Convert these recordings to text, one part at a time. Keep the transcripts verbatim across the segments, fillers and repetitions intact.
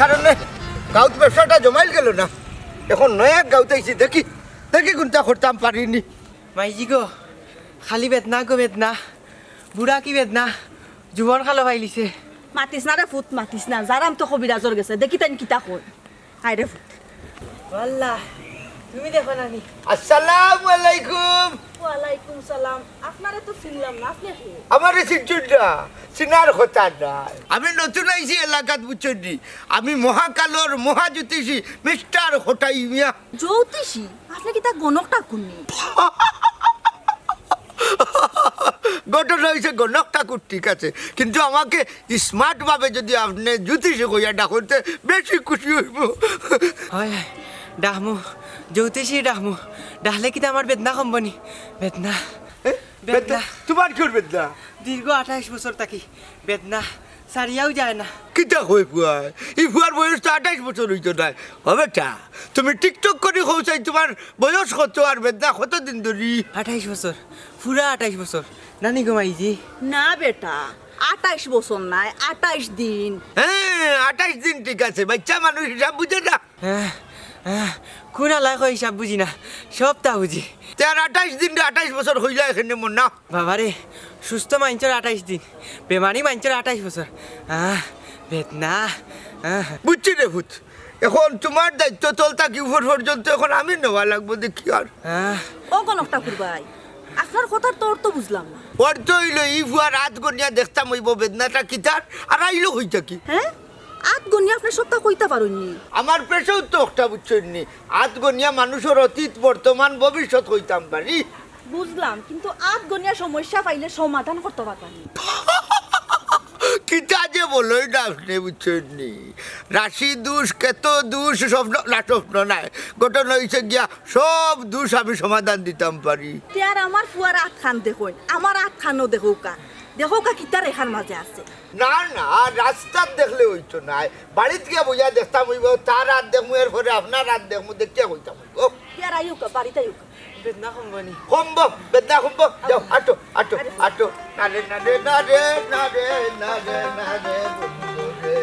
কারণে গাউত ব্যবসাটা জমাইল গেল না। এখন নয়া গাউত আইছি, দেখি, দেখি কুনটা করতাম পারিনি। মাইজি গো, খালি বেদনা গো বেদনা, বুড়া কি বেদনা, জুবন খালো ফাইলিছে। মাতিস না রে ফুত, মাতিস না, যারাম তো কবিরাজর গেছে, দেখি তাইন কিতা কয়। আয় রে ফুত। ওয়াল্লা, তুমি দেখো না নি? আসসালামু আলাইকুম। ওয়ালাইকুম সালাম। আপনারে তো চিনলাম না, আপনি কে? আমারে চিনছইন না, চিনার কথা নায়। আমি নতুন আইছি এলাকাত, বুঝছইন নি? আমি মহাকালর মহাজ্যোতিষী মিস্টার খটাই মিয়া। জ্যোতিষী? আপনি কিতা গণক ঠাকুর নি? ঘটনা হইছে, গণক ঠাকুর ঠিক আছে, কিন্তু আমাকে স্মার্ট ভাবে যদি আপনি জ্যোতিষী কইয়া ডাকইন তে বেশি খুশি হইব। হয়, হয়, ডাকমু, জ্যোতিষী ডাকমু। ডাকলে কিতা আমার বেদনা কমবো নি? বেদনা, এ? বেদনা। বেদনা? তোমার কিওর বেদনা? দীর্ঘ আঠাইশ বছর থাকি বেদনা সারিয়াও যায় না। কিতা কয় ফুয়ায়? ই ফুয়ার বয়স তো আঠাইশ বছর হইতো নায়। ও বেটা, তুমি টিকটক করি কও চাই তোমার বয়স কত আর বেদনা কত দিন ধরি? আঠাইশ বছর, পুরা আঠাইশ বছর। নানি গো মাইজি? না বেটা, আঠাইশ বছর নায়, আঠাইশ দিন। হ্যাঁ, আঠাইশ দিন ঠিক আছে, বাচ্চা মানুষ হিসাব বুঝে না। হ্যাঁ, হ্যাঁ, কোন আলায় কয় হিসাব বুঝি না, সবতা বুঝি। তে আর আঠাইশ দিন রে, আঠাইশ বছর হইলা এখানে মন না। বাবারে, সুস্থ মাইনষর আঠাইশ দিন, বেমারি মাইনষর আঠাইশ বছর। আহ, বেদনা, আহ। বুঝছি রে ফুত, এখন তোমার দায়িত্ব তল থাকি উপর পর্যন্ত এখন আমি নেওয়া লাগবো, দেখি আর। আহ। ও গণক ঠাকুর ভাই, আপনার কথার তো অর্থ বুঝলাম না। অর্থ হইল ই ফুয়ার আত গনিয়া দেখতাম অইব বেদনাটা কিতার, আর আইলো কই থাকি। হ্যাঁ? আত গনিয়া আপনি সবটা কইতা পারইন নি? আমার পেশাও তো একটা, বুঝছইন নি? আত গনিয়া মানুষর অতীত, বর্তমান, ভবিষ্যৎ কইতাম পারি। বুঝলাম, কিন্তু আত গনিয়া সমস্যা পাইলে সমাধান করতে পারতাম নি। কিতা যে বলইন না আপনি, বুঝছইন নি? রাশি দোষ, কেত দোষ, স্বপ্ন না, স্বপ্ন নায়। ঘটনা হইছে গিয়া, সব দোষ আমি সমাধান দিতাম পারি। তে আর আমার ফুয়ার আত খান দেখইন, আমার আত খানও দেখউক্কা। দেখউক্কা কিতা রেখার মাঝে আছে। না, না, রাস্তাত দেখলে হইতো নায়। বাড়িত গিয়া বইয়া দেখতাম অইব, তার আত দেখমু, এরপরে আপনার আত দেখমু, দেখিয়া কইতাম অইব। ইয়ার আইউক্কা, বাড়িত আইউক্কা। বেদনা কমবো নি? কমবো, বেদনা কমবো। যাও, আটো, আটো, আটো। না রে, না রে, না রে, না রে, না রে, না রে, বন্ধু রে।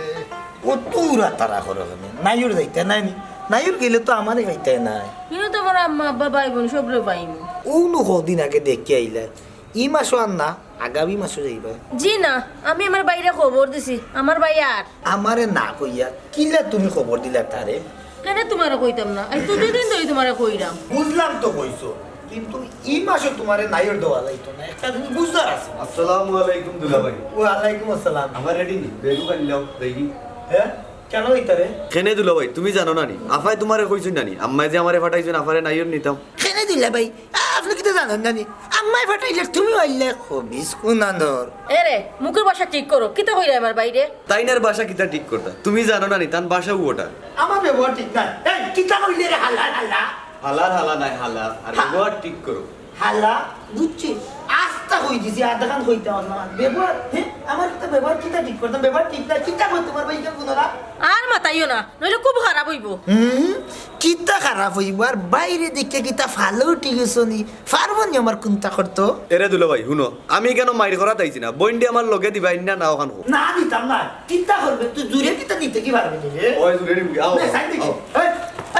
ও তুরা তারা করো কেনে? নাইর যাইতা নায় নি? নাইর গেলে তো আমারে পাইতায় নায়। ইনো তো আমার আম্মা, আব্বা, ভাই, বোন সবরে পাইমু। অউ নু কদিন আগে দেখি আইলা। ই মাসও আর না, আগামী মাসও যাইবা। জি না, আমি আমার ভাইরে খবর দিছি, আমার ভাই আর। আমারে না কইয়া কিলা তুমি খবর দিলা তারে? কেনে তোমারে কইতাম না? আইজ তো দুই দিন ধরি তোমারে কইরাম। বুঝলাম তো কইছো, কিন্তু ই মাসও তোমারে নাইর দেওয়া যাইতো না, একটা জিনিস বুঝার আছে। আসসালামু আলাইকুম দুলাভাই। ওয়ালাইকুম আসসালাম। আমার রেডি নি? বেগু কানিলাও দেখি। হ্যাঁ? কেনে অইতারে? কেনে দুলাভাই, তুমি জানো না নি? আফায় তোমারে কইছইন না নি? আম্মায় যে আমারে পাঠাইছইন, আফারে নাইর নিতাম। কেনে দুলাভাই, আ, আপনি কিতা জানইন না নি? আম্মায় পাঠাইলে তুমি আইলে খবিস কুনান্দর। এরে, মুখর ভাষা ঠিক করো। কিতা কইরা আমার ভাইরে? তাইন আর ভাষা কিতা ঠিক করতা? তুমি জানো না নি, তান ভাষাউ ওটা। আমার ব্যবহার ঠিক নায়। এই, কিতা কইলে রে হালা, হালা? হালার হালা নায়, হালা। আর হা- ব্যবহার ঠিক করো। হালা, বুঝছি। আস্তা কই দিছি, আধাখান কইতাম না। ব্যবহার, হ্যাঁ? আমার তো ব্যবহার কিতা ঠিক করতাম? ব্যবহার ঠিক নায়। কিতা কই তোমার ভাই, ইটা কুনারা? আর মাতাইও না, নইলে খুব খারাপ অইব। হুম, কিতা খারাপ অইব? আর ভাইরে দেখিয়া কিতা ফালো উঠি গেছো নি? পারবো নি আমার কুন্তা করতো? এরে দুলাভাই, হুনো, আমি কেনে মাইর করাত আইছি না। বইনডি আমার লগে দিবা, ইন্না না অখান কও। না, দিতাম না। কিতা করবে? তুই জুরে কিতা নিতে কি পারবে নি রে? ওই জুরে নিবি, আও, নে, সাইড দেখি। আও। এই,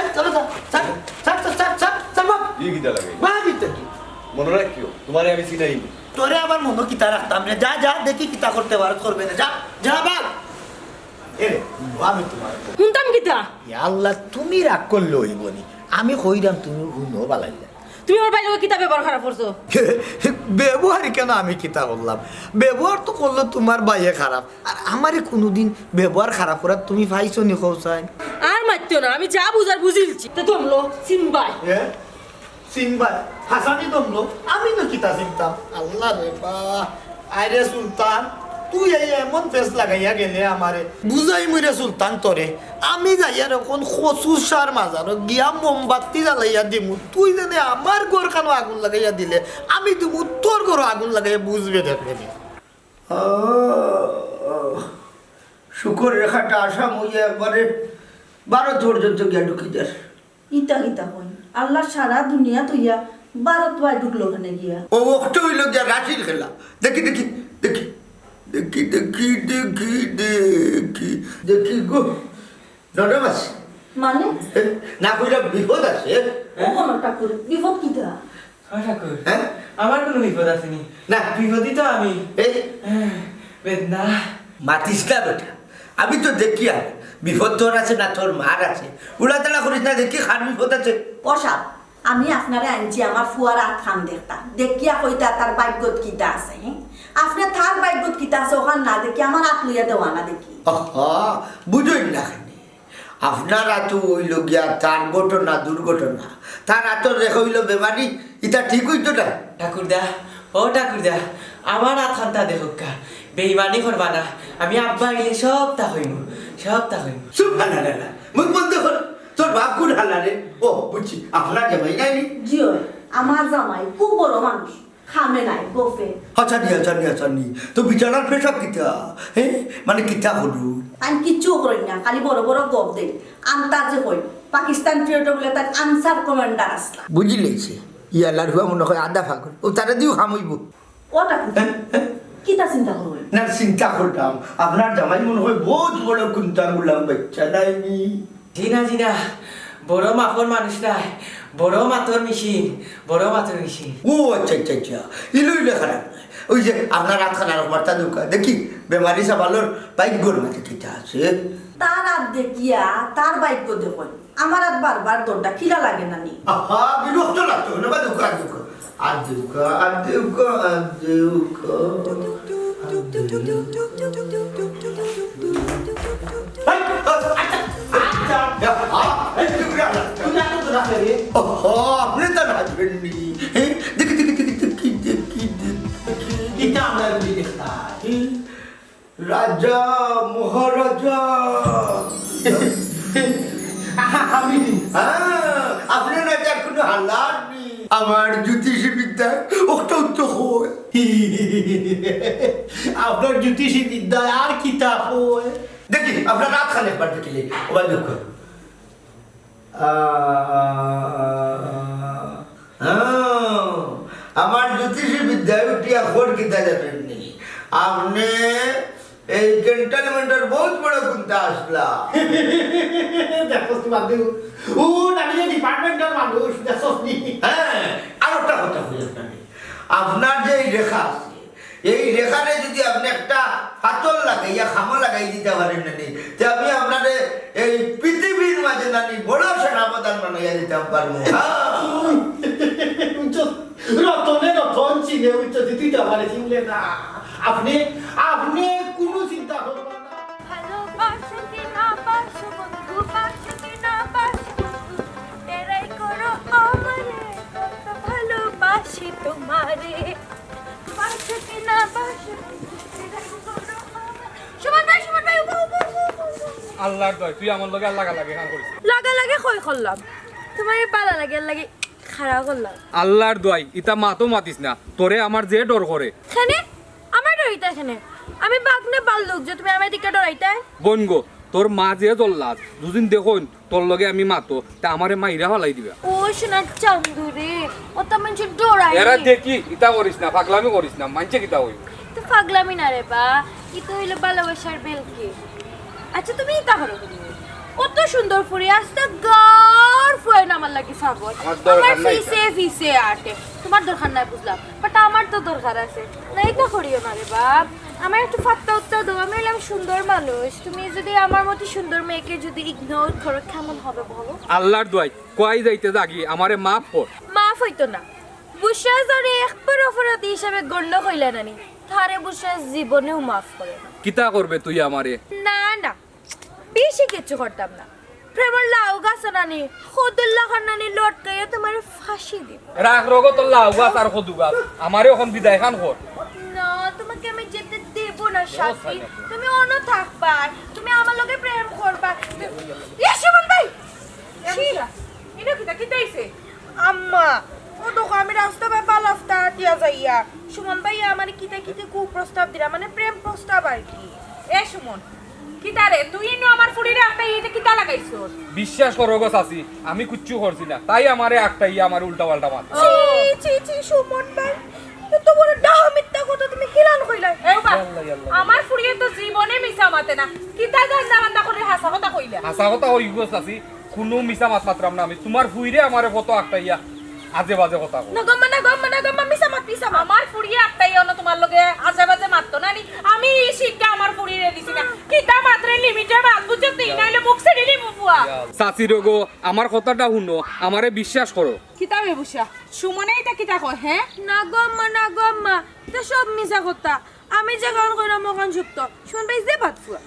এই, চলো, চল, চল, চল, চল, চল, চল, বাপ। ই কিতা লাগে? বাপ, ইতা কি? মনো রাখিও, তোমারে আমি চিনাই নি। তোরে আবার মনো কিতা রাখতাম রে? যা, যা, দেখি কিতা করতে পারো, করবে না। যা, যা, বাপ। এ রে, আমি তোমার হুনতাম কিতা? ইয়া আল্লাহ, তুমি রাগ করলে অইব নি? আমি কইরাম, তুমি হুনো বালাইলা। তুমি আমার ভাইর লগে কিতা ব্যবহার খারাপ করছো? ব্যবহার কেনে আমি কিতা করলাম? ব্যবহার তো করলো তোমার ভাইয়ে খারাপ। আর আমারে কুনুদিন ব্যবহার খারাপ করাত তুমি পাইছো নি কও চাই? আর মাতিও না, আমি যা বুঝার বুঝিলছি। তে দমলো, চিনবায়। এ? চিনবায়? হাসানি দমলো? আমি না কিতা চিনতাম? আল্লাহ রে বা। আরে সুলতান, তুই এই এমন ফেস লাগাইয়া গেলে আমারে। বুঝাইমু রে সুলতান তোরে। আমি যাইয়া অখন কচুর সার মাজারো গিয়া মোমবাতি জ্বালাইয়া দিমু। তুই যেনে আমার ঘরখানো আগুন লাগাইয়া দিলে, আমি দিমু তোর ঘরো আগুন লাগাইয়া, বুঝবে দেখবে নি। আহ, সুখর রেখাটা আসাম অইয়া একবারে ভারত পর্যন্ত গিয়া ঢুকি যার। ইতা কিতা কইন? আল্লাহ সারা দুনিয়া থইয়া ভারত বায় ঢুকলো কেনে গিয়া? ও অখটা অইলো গিয়া রাশির খেলা। দেখি, দেখি, দেখি। দেখি, দেখি, দেখি, দেখি, দেখি। দেখি গো। নরম আছে। মানে? এ, না কইরা বিপদ আছে। ও মনো ঠাকুর, বিপদ কিতা? ও ঠাকুর, হ্যাঁ? আমার কোনো বিপদ আছে নি। না। বিপদই তো আমি। এই? হ্যাঁ, বেদনা। মাতিস না বেটা, আমি তো দেখিয়ার। বিপদ তোর আছে না তোর মার আছে? উড়াতাড়া করিস না, দেখি কার বিপদ আছে। ও সাব, আমি আপনারে আনছি আমার ফুয়ার আতখান দেখতা, দেখিয়া কইতা তার ভাগ্যত কিতা আছে, হ্যাঁ? আপনে তার ভাগ্যত কিতা আছে অখান না দেখি আমার আত লইয়া দেওয়া না দেখি। আহা, বুঝইন না কেনে? আপনার আতো অইলো গিয়া তার ঘটনা, দুর্ঘটনা। তার আতর রেখা অইলো বেমারি, ইতা ঠিক অইতো না। ঠাকুরদা, ও ঠাকুরদা, আমার আতখানতা দেখউক্কা, বেইমানি করবা না, আমি আব্বা আইলে সবতা কইমু, সবতা কইমু। সুবহানাল্লাহ, মুখ বন্ধ কর। তোর বাপ কোন হালা রে? ও, বুঝছি, আপনার জামাই নায় নি? জি অয়, আমার জামাই খুব বড় মানুষ, খামে নাই, গফে। আচ্ছা নি, আচ্ছা নি, আচ্ছা নি। তো বিচারার পেশা কিতা? হ্যাঁ? মানে কিতা করইন? আমি কিচ্ছু করইন না, খালি বড় বড় গফ দেইন। আন্তাজে কইন, পাকিস্তান পিরিয়ডো বুলে তার আনসার কমান্ডার আছলা। বুঝিলাইছি। ইয়াল্লার হুয়া মনো কয় আধা পাগল। ও তারে দিও কাম অইবো। ও ঠাকুর, হ্যাঁ, হ্যাঁ। কিতা চিন্তা করইন? না, চিন্তা করতাম। আপনার জামাই মনো কয় বউত বড় কুন্তা গুলাম বাইচ্চা নায় নি? জি না, জি না, বড় মাপর মানুষ নায়, বড় মাতর মেশিন, বড় মাতর মেশিন। ও আচ্ছা, আচ্ছা, আচ্ছা, ইলো ইলো খারাপ নায়। ওই যে আপনার আতখান আরোকবারতা দেউক্কা, দেখি বেমারি সাবালর ভাগ্যর মাঝে কিতা আছে। তার আত দেখিয়া তার ভাগ্য দেখইন, আমার আত বারবার দরটা খিলা লাগে না নি? আহা, বিরক্ত লাগতো না বা দেউক্কা, দেউক্কা। আর দেউক্কা, আর দেউক্কা, আর দেউক্কা। এই, আচ্ছা, আচ্ছা, এই, তুই রাখলে রে। ওহো, আপনি তো রাখবেন নি। এই, দেখি, দেখি, দেখি, দেখি, দেখি, দেখি। এটা আমরা যদি দেখতাম। রাজা, মহারাজা। আমি? হ্যাঁ, আপনি রাজার কোনো হালাত নেই। আমার জ্যোতিষী বিদ্যায় অত উত্তর হয়। আপনার জ্যোতিষী বিদ্যায় আর কিতা হয়? দেখি, আপনার আতখান একবার দেখিলে, ও ভাই, দেখো। আ, হ্যাঁ, আমার জ্যোতিষী বিদ্যায় উঠিয়া খোর কিতা জানেন নি? আপনি এই ক্যান্টনমেন্টর বউত বড় কুন্তা আছলা। দেখছস নি বাদ দেও। ও, আমি যে ডিপার্টমেন্টর মানুষ, দেখছস নি? হ্যাঁ, আর একটা কথা কই আপনারে। আপনার যে এই রেখা আছে, এই রেখারে যদি আপনি একটা ফাতর লাগাইয়া কামো লাগাই দিতা পারেন না নি, তে আমি আপনারে এই পৃথিবীর মাঝে না নি বড় সেনাপ্রধান বানাইয়া দিতাম পারমু। হ্যাঁ। বুঝছো? রতনে রতন চিনে, বুঝছো? তুই তো আমারে চিনলে না। আপনি, আপনি কোনো চিন্তা করবেন না। ভালোবাসো কি না বাসো বন্ধু, বাসো কি না বাসো বন্ধু, তেরাই করো আমারে, কত ভালোবাসি তোমারে। বাসো কি না বাসো বন্ধু, তেরাই করো আমারে। সুমন ভাই, সুমন ভাই, উঠো, উঠো, উঠো, উঠো, উঠো। আল্লাহর দোয়াই, তুই আমার লগে আর লাগালাগি কাম করিস না। লাগালাগি কই করলাম? তোমার এই ভালা লাগে, এর লাগি খাড়া করলাম। আল্লাহর দোয়াই, ইতা মাতো মাতিস না, তোরে আমার যে ডর করে। কেনে? আমারে ডরাইতায় কেনে? আমি বাঘ না ভাল্লুক যে তুমি আমারে দেখিয়া ডরাইতায়? বইন গো, তোর মা যে জল্লাদ, দুদিন দেখইন তোর লগে আমি মাতো, তে আমারে মাইরা ফালাই দিবা। ও সোনার চান্দু রে, অতা মানষে ডরায়। এরা দেখি, ইতা করিস না, পাগলামি করিস না, মানষে কিতা কইবো? তো পাগলামি না রে বা, ইতা অইলো ভালোবাসার বেলকি। আচ্ছা, তুমি ইতা করো কেনে? অত সুন্দর ফুরি, আস্তা গাঁওর ফুয়াইন আমার লাগি পাগল। আমার দরকার নাই ইতা। পিছে পিছে আটে। তোমার দরকার নাই বুঝলাম, but আমার তো দরকার আছে। না, ইতা করিও না রে বাপ। আমারে একটু পাত্তা উত্তা দেও, আমি অইলাম সুন্দর মানুষ। তুমি যদি আমার মতো সুন্দর মেয়েকে যদি ignore করো, কেমন হবে বলো? আল্লাহর দোয়াই, কই যাইতে যাগি, আমারে মাফ কর। মাফ অইতো না। বুশরা যারে একবার অপরাধী হিসাবে গণ্য কইলা না নি, তারে বুশরা জীবনেও মাফ করে না। কিতা করবে তুই আমারে? না, না, বেশি কিচ্ছু করতাম না। প্রেমর লাউ গাছ না নি, কদুর লাখান না নি লটকাইয়া তোমারে ফাঁসি দিব। রাখ রগো তোর লাউ গাছ আর কদু গাছ, আমারে অখন বিদায় খান কর। না, তোমাকে আমি যেতে দেব না সাথী। তুমি অনো থাকবায়, তুমি আমার লগে প্রেম করবায়। এ সুমন ভাই, ছি! ইনো কিতা, কিতা অইছে? আম্মা, ও দেখো, আমি রাস্তা বায় বালা রাস্তা দিয়া যাইয়ার। সুমন ভাইয়ে আমারে কিতা কিতা কুপ্রস্তাব দিরা, মানে প্রেম প্রস্তাব আর কি। এ সুমন, কিতা রে, তুই ইনো আমার ফুরিরে আটকাইয়া ইতা কিতা লাগাইছস? বিশ্বাস করো গো চাচি, আমি কিচ্ছু করছি না, তাই আমারে আটকাইয়া আমারে উল্টা পাল্টা মাতে। ও। ছি, ছি, ছি, সুমন ভাই, এত বড় ডাহা মিথ্যা কথা তুমি কিলান কইলায়? এ বাবা, ইয়াল্লা, ইয়াল্লা। আমার ফুরিয়ে তো জীবনে মিছা মাতে না, কিতা ধান্দা বান্দা করি হাছা কথা কইলা? হাছা কথা কইগো চাচি, কুনু মিছা মাত মাতরাম না আমি। তুমার ফুড়িয়ে আমারে কত আক্তাইয়া আজে বাজে কথা কয়। না গো আম্মা, না গো আম্মা, না গো আম্মা, মিছা মাত, মিছা মাত। আমার ফুড়িয়ে আক্তাইয়া অনো তুমার লগে আজে বাজে মাততো না নি। আমি ই শিক্ষা আমার ফুড়িরে দিছি না। কিতা মাতরে লিমিটে মাত, বুঝছো নি? নাইলে মুখ ছিড়িলিমু ফুয়া। চাচি রো গো, আমার কথাটা হুনো, আমারে বিশ্বাস করো। কিতা বেবুশা? সুমনে ইতা কিতা কয়, হে? না গো আম্মা, না গো আম্মা, ইতা সব মিছা কথা। আমি যেখান কইরাম অখান সত্য। সুমন ভাই যে বাদ ফুয়া।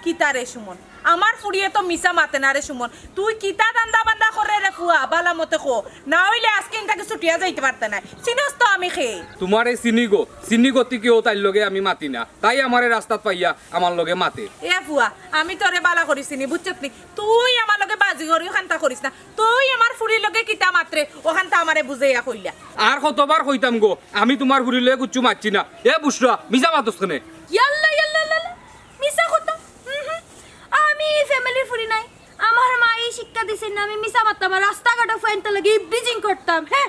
কিতা রে সুমন, আমার ফুড়িয়ে তো মিছা মাতে না রে সুমন। তুই কিতা ধান্দা বান্দা কররে রে ফুয়া, বালা মতে ক। না অইলে আইজকে ইন থাকি ছুটিয়া যাইতে পারতে নায়। চিনস তো আমি কে। তুমারে চিনি গো, চিনি গতিকে অউ তাইর লগে আমি মাতি না। তাই আমারে রাস্তাত পাইয়া আমার লগে মাতে। এ ফুয়া, আমি তোরে বালা করি চিনি, বুঝছত নি? তুই আমার লগে বাজি করি অখানতা করিস না। তুই আমার ফুড়ির লগে কিতা মাতরে, অখানতা আমারে বুঝাইয়া কইলা। আর কতবার কইতাম গো, আমি তুমার ফুড়ির লগে কুচ্ছু মাতছি না। এ বুশরা, মিছা মাতস কেনে? ইয়াল্লা, ইয়াল্লা, ইয়াল্লা, ইয়াল্লা। মিছা কথা। হুম, হুম। আমি ই ফ্যামিলির ফুড়ি নায়। আমার মায় ই শিক্ষা দিছইন না, আমি মিছা মাততাম আর রাস্তাঘাটো ফুয়াইন্তর লগে ইভটিজিং করতাম। হে।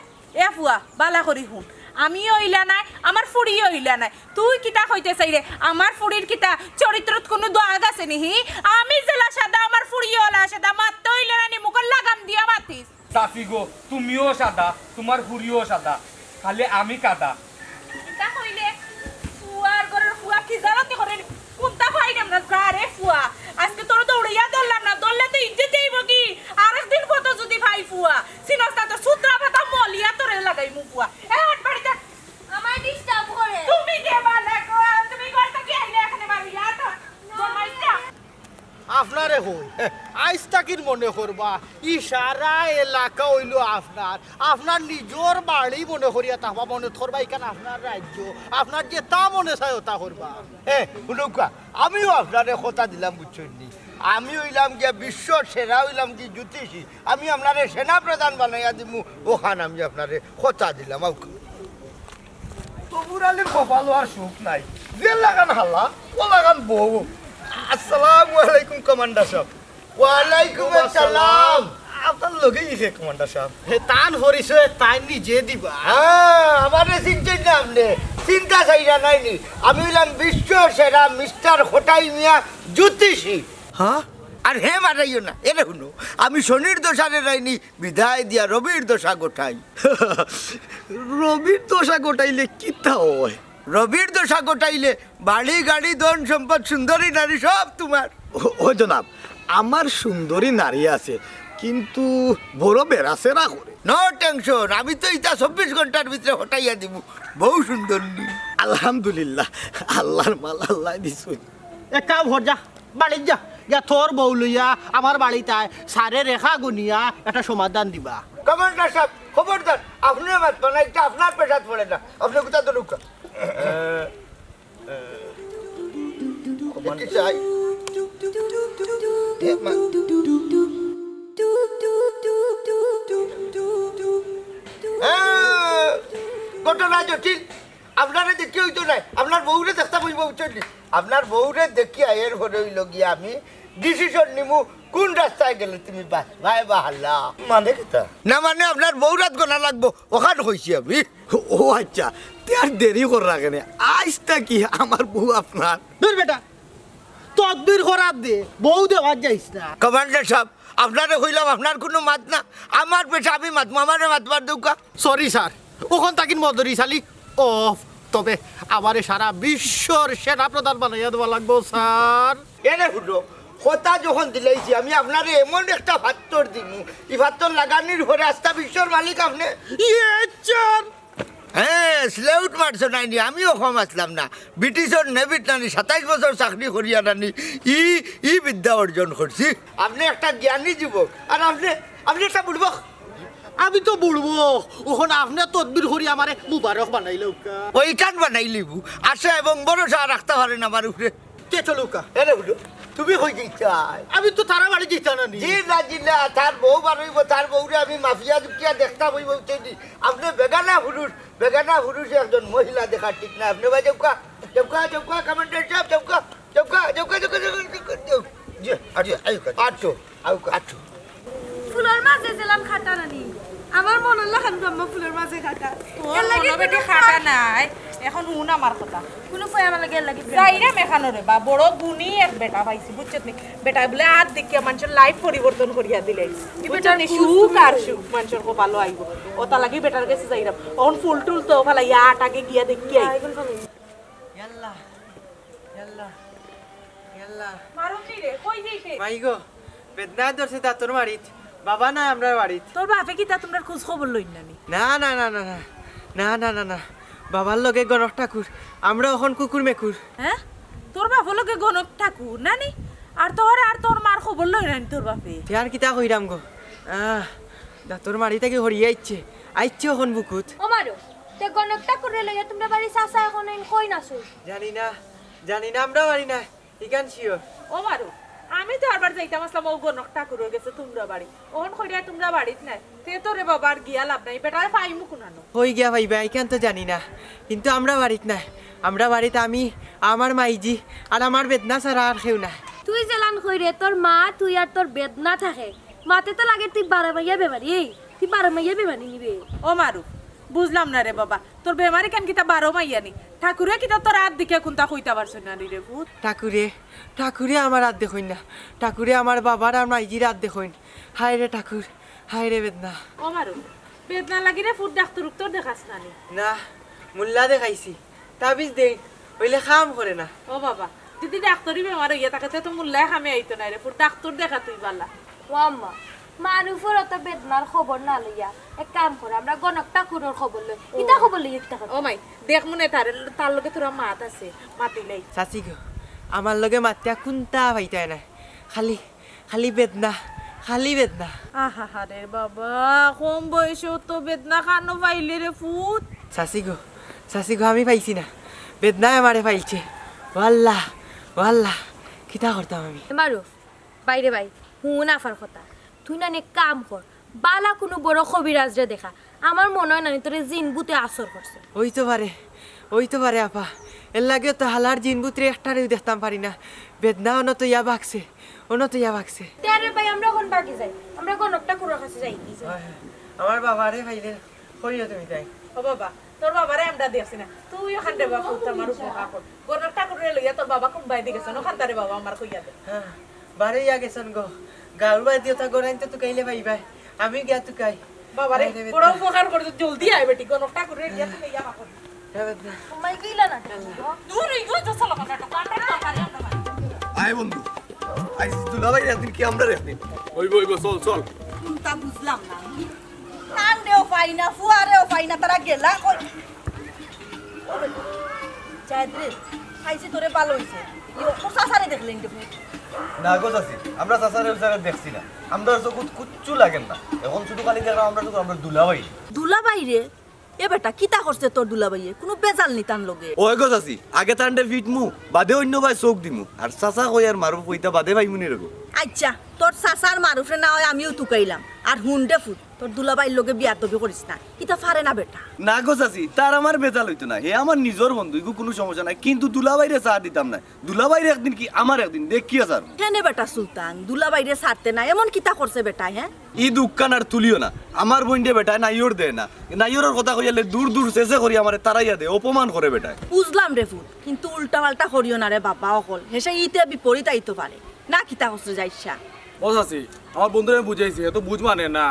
এ ফুয়া, বালা করি হুন। আমিও ইলা নায়, আমার ফুড়িও ইলা নায়। তুই কিতা কইতে চাইরে? আমার ফুড়ির কিতা চরিত্রত কুনু দাগ আছে নি হি? আমি যেলা সাদা, আমার ফুড়িও অলা সাদা। মাততে অইলে না নি, মুখর লাগাম দিয়া মাতিস। চাচি গো, তুমিও সাদা, তুমার ফুড়িও সাদা, খালি আমি কাদা। কিতা কইলে? ফুয়ার ঘরর ফুয়া খিজালতি করে নি। কুন্তা পাইরাম না, যা রে ফুয়া। আইজকে তোরে দৌড়াইয়া ধরলাম না, ধরলে তো ইজ্জত যাইবো গি। আরেকদিন কত যদি পাই ফুয়া, চিনস না তোর সুতরা ফাতা মলিয়া তোরে লাগাইমু ফুয়া। এ, হাট বাড়িতে। আমায় ডিস্টার্ব করে। তুমি কে বালা গো? তুমি ঘর থাকি আইলে এখানে বাড়ি, আর তো জমাইছ না। আপনারে কই, আইজ থাকির মনে করবা, ই সারা এলাকা অইলো আপনার। আপনার নিজর বাড়ি মনে করিয়া থাকবা, মনে করবা ইখান আপনার রাজ্য, আপনার যেতা মনে চায় অতা করবা। এ, হুনউক্কা, আমিও আপনারে কথা দিলাম, বুঝছইন নি? আমি অইলাম গিয়া বিশ্ব সেরা, অইলাম কি জ্যোতিষী, আমি আপনারে সেনা প্রধান বানাইয়া দিমু, অখান আমি আপনারে কথা দিলাম। আউক্কা। তবুর আলীর কপালো আর সুখ নাই। যে লাখান হালা, অউ লাখান বউ। আসসালামু আলাইকুম কমান্ডার সাব। ওয়ালাইকুম আসসালাম। আপনার লগেই হে কমান্ডার সাব। হে, তান পরিচয় তাইন নিজে দিবা। হ্যাঁ, আমারে চিনছইন না আপনে? চিনতা চাইরা নায় নি? আমি অইলাম বিশ্ব সেরা মিস্টার খটাই মিয়া জ্যোতিষী। হ্যাঁ? আর হে মারাইও না, এরে হুনো, আমি শনির দশারে রাইনি বিদায় দিয়া রবির দশা গোটাই। রবির দশা গোটাইলে কিতা অয়? রবির দশা গোটাইলে বাড়ি, গাড়ি, ধন, সম্পদ, সুন্দরী নারী সব তুমার। ও, ও জনাব, আমার সুন্দরী নারী আছে, কিন্তু বড় বেড়াছেড়া করে। No tension, আমি তো ইতা চব্বিশ ঘন্টার ভিতরে হটাইয়া দিমু। বউ সুন্দর নি। আলহামদুলিল্লাহ, আল্লার মাল আল্লায় দিছইন। এক কাম কর, যা, বাড়িত যা। গিয়া তোর বউ লইয়া আমার বাড়িত আয়, সারে রেখা গুনিয়া একটা সমাধান দিবা। কমান্ডার সাব, খবরদার, আপনে মাতবা না, ইটা আপনার পেশাত পড়ে না। আপনে কুন্তা ধরউক্কা। একটু চাই। এ মা। হ্যাঁ, ঘটনা জটিল। আপনারে দেখিয়া অইতো নায়, আপনার বউরে দেখতাম অইবো, বুঝছইন নি? আপনার বউরে দেখিয়া এর পরে অইলো গিয়া আমি decision নিমু, কুন রাস্তায় গেলে তুমি বাচবায় বা হারবায়। মানে কিতা? না মানে আপনার বউরাত গনা লাগবো, অখান কইছি আমি। ও আচ্ছা, তে আর দেরি কররা কেনে? আইজ থাকি আমার বউ আপনার। দূর বেটা, তদবির করার দে, বউ দেওয়াত যাইস না। কমান্ডার সাব, আপনারে কইলাম আপনার কুনু মাত না, আমার পেশা আমি মাতমু, আমারে মাতবার দেউক্কা। Sorry স্যার, অখন থাকি মদরি চালি off। তবে আমারে সারা বিশ্বর সেনা প্রধান বানাইয়া দেওয়া লাগবো স্যার। এরে হুনো, কথা যখন দিলাইছি আমি আপনারে এমন একটা ফাত্তর দিমু, ই ফাত্তর লাগানির পরে আস্তা বিশ্বর মালিক আপনে। Yes sir. হ্যাঁ, salute মারছো নায় নি, আমিও কম আছলাম না। ব্রিটিশর নেভিত নানি সাতাইশ বছর চাকরি করিয়া নানি ই, ই বিদ্যা অর্জন করছি। আপনে একটা জ্ঞানী যুবক, আর আপনে, আপনে একটা বুড়বক। আমি তো বুড়বক, অখন আপনে তদবির করি আমারে মুবারক বানাইলাউক্কা। অইখান বানাইলিবু, আশা এবং ভরসা রাখতা পারেন আমার উপরে। তে চলউক্কা। এরে হুনো, তুমি কই যাইতায়? আমি তো তারা বাড়ি যাইতাম না নি। জি না, জি না, তার বউ বারইবো, তার বউরে আমি মাফিয়া জুকিয়া দেখতাম অইবো, বুঝছইন নি? আপনে বেগানা পুরুষ, বেগানা পুরুষে একজন মহিলা দেখা ঠিক না। আপনে বাই যাউক্কা, যাউক্কা, যাউক্কা, কমান্ডার সাব, যাউক্কা, যাউক্কা, যাউক্কা, যাউক্কা, যাউক্কা, যাউক্কা। জি, আচ্ছা, আইউক্কা। আচ্ছা, আউক্কা। আচ্ছা। ফুলর মাঝে যেলান কাটা নানি। আমার মনর লাখান আম্মা ফুলর মাঝে কাটা। তোর এর লাগি মনো বেটি কোনো কাটা কাজ নাই। এখন হুন আমার কথা। কুনু ফুয়ায় আমার লগে এর লাগি প্রেম করে। যাইরাম এখানো রে বা, বড় গুণী এক বেটা পাইছি, বুঝছত নি? বেটায় বুলে আত দেখিয়া মানষর life পরিবর্তন করিয়া দিলে। বুঝছত নি? সুখ আর সুখ মানষর কপালো আইবো। অতার লাগি বেটার গেছে যাইরাম। অখন ফুল টুল তো ফালাইয়া আত আগে গিয়া দেখিয়া আই। ইয়াল্লা, ইয়াল্লা, ইয়াল্লা। মারুম নি রে, কই যাইতে? মাই গো, বেদনায় ধরছে দাঁতর মাড়িত। বাবা নাই আমরার বাড়িত। তোর বাপে কিতা তুমরার খোঁজ খবর লইন না নি? না, না, না, না, না। না, না, না, না। বাবার লগে গণক ঠাকুর। আমরা অখন কুকুর মেকুর। হ্যাঁ? তোর বাপর লগে গণক ঠাকুর, না নি? আর তোর আর তোর মার খবর লইন না নি তোর বাপে? তে আর কিতা কইরাম গো? আহ, দাঁতর মাড়ি থাকি হরিয়া আইছে। আইছে অখন বুকুত। ও মারো, তে গণক ঠাকুররে লইয়া তুমরার বাড়ি চাচা এখন এইন কই না শুন? জানি না, জানি না, আমরা বাড়ি না। ইখান sure। ও মারু, আমি তো আরবার যাইতাম আছলাম অউ গণক ঠাকুরর গেছে তুমরার বাড়ি। অখন কইরা তুমরা বাড়িত নাই। তে তো রে বাবা আর গিয়া লাভ নাই, বেটারে পাইমু কুনানো। কই গিয়া পাইবা, ইখান তো জানি না। কিন্তু আমরা বাড়িত নাই। আমরা বাড়িত আমি, আমার মাইজি, আর আমার বেদনা ছাড়া আর কেউ নাই। তুই যেলান কইরে, তোর মা, তুই আর তোর বেদনা থাকে। মাতে তো লাগে তুই বারো মাইয়া বেমারি, এই, তুই বারো মাইয়া বেমারি নি বে। ও মারু, বুঝলাম না রে বাবা, তোর বেমারি কেন কিতা বারো মাইয়া নি? ঠাকুরে কিতা তোর আত দেখিয়া কুনতা কইতা পারছইন না নি রে পুত? ঠাকুরে, ঠাকুরে আমার আত দেখইন না। ঠাকুরে আমার বাবার আর মাইজির আত দেখইন। হায় রে ঠাকুর, হায় রে বেদনা। ও মারু, বেদনা লাগি রে পুত ডাক্তর উক্তর দেখাস না নি? না, মুল্লা দেখাইছি। তাবিজ দেইন, অইলে কাম করে না। ও বাবা, যদি ডাক্তরি বেমার অইয়া থাকে, তে তো মুল্লায় কামে আইতো নায় রে পুত, ডাক্তর দেখা তুই বালা। ও আম্মা, মারুফর অত বেদনার খবর না লইয়া এক কাম কর, আমরা গণক ঠাকুরর খবর লই। কিতা খবর লই, কিতা খবর? ও মাই, দেখমু নে তারে, তার লগে তোরা মাত আছে, মাতিলাই। চাচি গো, আমার লগে মাতিয়া কুনতা পাইতায় নায়, খালি, খালি বেদনা, খালি বেদনা। আহা রে বাবা, কম বয়সে অত বেদনা কানো পাইলে রে পুত? চাচি গো, চাচি গো, আমি পাইছি না, বেদনায় আমারে পাইলছে। ও আল্লাহ, ও আল্লাহ, কিতা করতাম আমি? এ মারুফ, বাইরে বাই, হুন আফার কথা। তুই না নে কাম কর, বালা কুনু বড় কবিরাজরে দেখা। আমার মনো অয় না নি তোরে জিন ভূতে আসর করছে। অইতো পারে, অইতো পারে আফা। এর লাগিও তো হালার জিন ভূতরে একটারেও দেখতাম পারি না। বেদনা অনো তো ইয়া বাগছে, অনো তো ইয়া বাগছে। তে আরে ভাই, আমরা অখন বাগি যাই, আমরা গণক ঠাকুরর কাছে যাই কি? হয়, হয়। আমার বাবারে পাইলে কইও তুমি তাই। ও বাবা, তোর বাবারে আমরা দেখছি না, তুই অখান রে বাবা, পুত আমার উপকার কর। গণক ঠাকুররে লইয়া তোর বাবা কুনবায়দি গেছইন, অখানতা রে বাবা আমার কইয়া দে। হ্যাঁ, বারইয়া গেছইন গো। গাউর বায়দি অতা গরাইন তো তুকাইলে পাইবায়। আমি গিয়া তুকাই। বাবারে, আয় রে বেটা। বড় উপকার করছো, জলদি আয় বেটি, গণক ঠাকুররে গিয়া তুকাইয়া বাবা। হ্যাঁ বেটা। মাই গিলা না। দূর অই গো, যা চলো, আমরা তো কাটার তরকারি আমরা বাড়ি। আয় বন্ধু, আইজ দুলাভাইর একদিন কি আমরার একদিন? অইবো, অইবো, চল, চল। কুনতা বুঝলাম না। তানরেও পাই না, ফুয়ারেও পাই না, তারা গেলা কই? জায়দ রে, খাইছি তোরে, ভালা অইছে। ইয়ো, তোর চাচারে দেখলে ইন্দে ফুট। না গো চাচি, আমরা চাচারে উচারে দেখছি না। আমরার চকুত কুচ্ছু লাগের না। অখন শুধু খালি দেখরাম আমরার চকুত আমরার দুলাভাই। দুলাভাই রে? এ বেটা, কিতা করছে তোর দুলাভাইয়ে? কুনু বেজাল নি তান লগে? ওই গো চাচি, আগে তানরে ফিটমু, বাদে অইন্য বায় চউখ দিমু। আর চাচা কই আর মারুফ কইতা বাদে পাইমু নি রে গো। আইচ্ছা, তোর চাচার মারুফরে না অয় আমিও তুকাইলাম। আর হুন রে ফুত, তোর দুলাভাইর লগে বিয়াদবি করিস না, ইতা পারে না বেটা। না গো চাচি, তার আমার বেজাল অইতো না, হে আমার নিজর বন্ধু, ইগু কুনু সমস্যা নাই, কিন্তু দুলাভাইরে ছাড় দিতাম না। দুলাভাইর একদিন কি আমার একদিন, দেখিয়া ছাড়মু। কেনে বেটা সুলতান, দুলাভাইরে ছাড়তে না, এমন কিতা করছে বেটায়, হে? ই দুঃখখান আর তুলিও না, আমার বইনরে বেটায় নাইওর দেয় না, নাইওরর কথা কইয়ালে দূর দূর চেঁচে করি আমারে তাড়াইয়া দেয়, অপমান করে বেটায়। বুঝলাম রে ফুত, কিন্তু উল্টা পাল্টা করিও না রে বাবা অকল, হেষে ইতে বিপরীত আইতো পারে। না কিতা করছে যাইসা? ও চাচি, আমার বন্ধুরে আমি বুঝাইছি, হে তো বুঝ মানে না।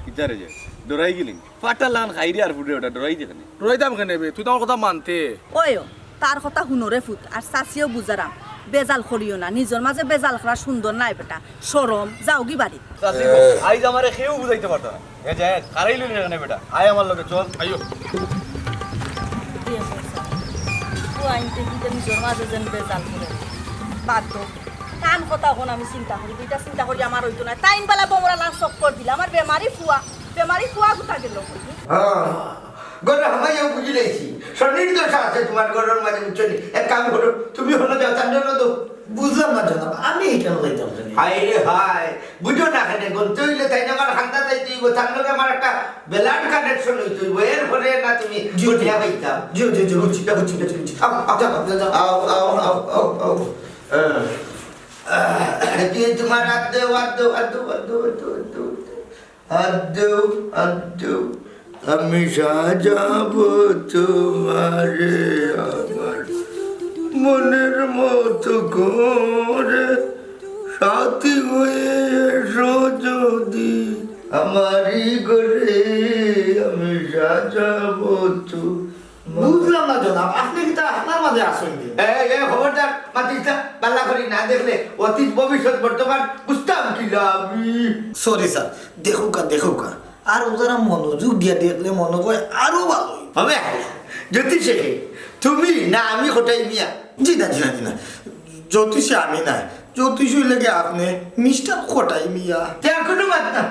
কিতা রে যে, ডরাই গেলি? ফাটার লান খাইরে আর ফুটরে বেটা, ডরাই যেখানে। ডরাইতাম কেনে বে? তুই তো আমার কথা মানতে। ওই ও, তার কথা হুনো রে ফুত, আর চাচিও বুঝারাম। বেজাল করিও না, নিজর মাঝে বেজাল করা সুন্দর নায় বেটা। শরম, যাওগি বাড়ি। চাচি গো, আইজ আমারে কেউ বুঝাইতে পারতো না। এ যায়, খারাই লইলি এখানে বেটা। আয় আমার লগে, চল। আইও। ও আইনতে কি তো নিজর মাঝে যেন বেজাল করে। বাদ দো। তান কথা অখন আমি চিন্তা করি, ইটা চিন্তা করি আমার অইতো না। তাইন বালা বমরা লাখ চক্কর দিলা, আমার বেমারি ফুয়া, বেমারি ফুয়া গুতা গেল। হ্যাঁ, গরে হামাইয়াও বুঝি লাইছি। স্বনির্দোষ আছে তোমার ঘরর মাঝে, বুঝছো নি? এক কাম করো, তুমি হলো যাও, তার জন্য তো। বুঝলাম না জনাব, আমি এখানে যাইতাম কেনে? হায় রে হায়, বুঝো না কেনে, গলতে অইলে তাইন আমার খান্দা যাইতে অইবো, তার লগে আমার একটা blood connection অইতে অইবো, এরপরে না তুমি জি, জি। উঠিয়া পাইতাম। জি, জি, জি, বুঝছি, বুঝছি, বুঝছি, বুঝছি। আও, আও, যাও, যাও, যাও। আও, আও, আও, আও, আও। হ্যাঁ। আহ, তুই তোমার হাত দেও, হাত দেও, হাত দেও, হাত দেও, হাত দেও, হাত দেও। হাত দেও, হাত দেও। আমি সাজাবো তোমারে আমার মনের মতো করে, সাথী হয়ে এসো যদি আমারই ঘরে, আমি সাজাবো তো। বুঝলাম না জনাব, আপনে কিতা আপনার মাঝে আছইন নি? এ, এ, খবরদার, মাতিস না, বালা করি না দেখলে অতীত, ভবিষ্যৎ, বর্তমান বুঝতাম কিলা আমি? সরি স্যার, দেখউক্কা, দেখউক্কা। আর অউ যারা মনোযোগ দিয়া দেখলে মনো অয় আরো ভালা অইবো। হবে, জ্যোতিষে কে? তুমি না আমি কটাই মিয়া? জি না, জি না, জি না। জ্যোতিষে আমি নায়, জ্যোতিষ অইলে গি আপনে, মিস্টার কটাই মিয়া। তে আর কুনু মাত না।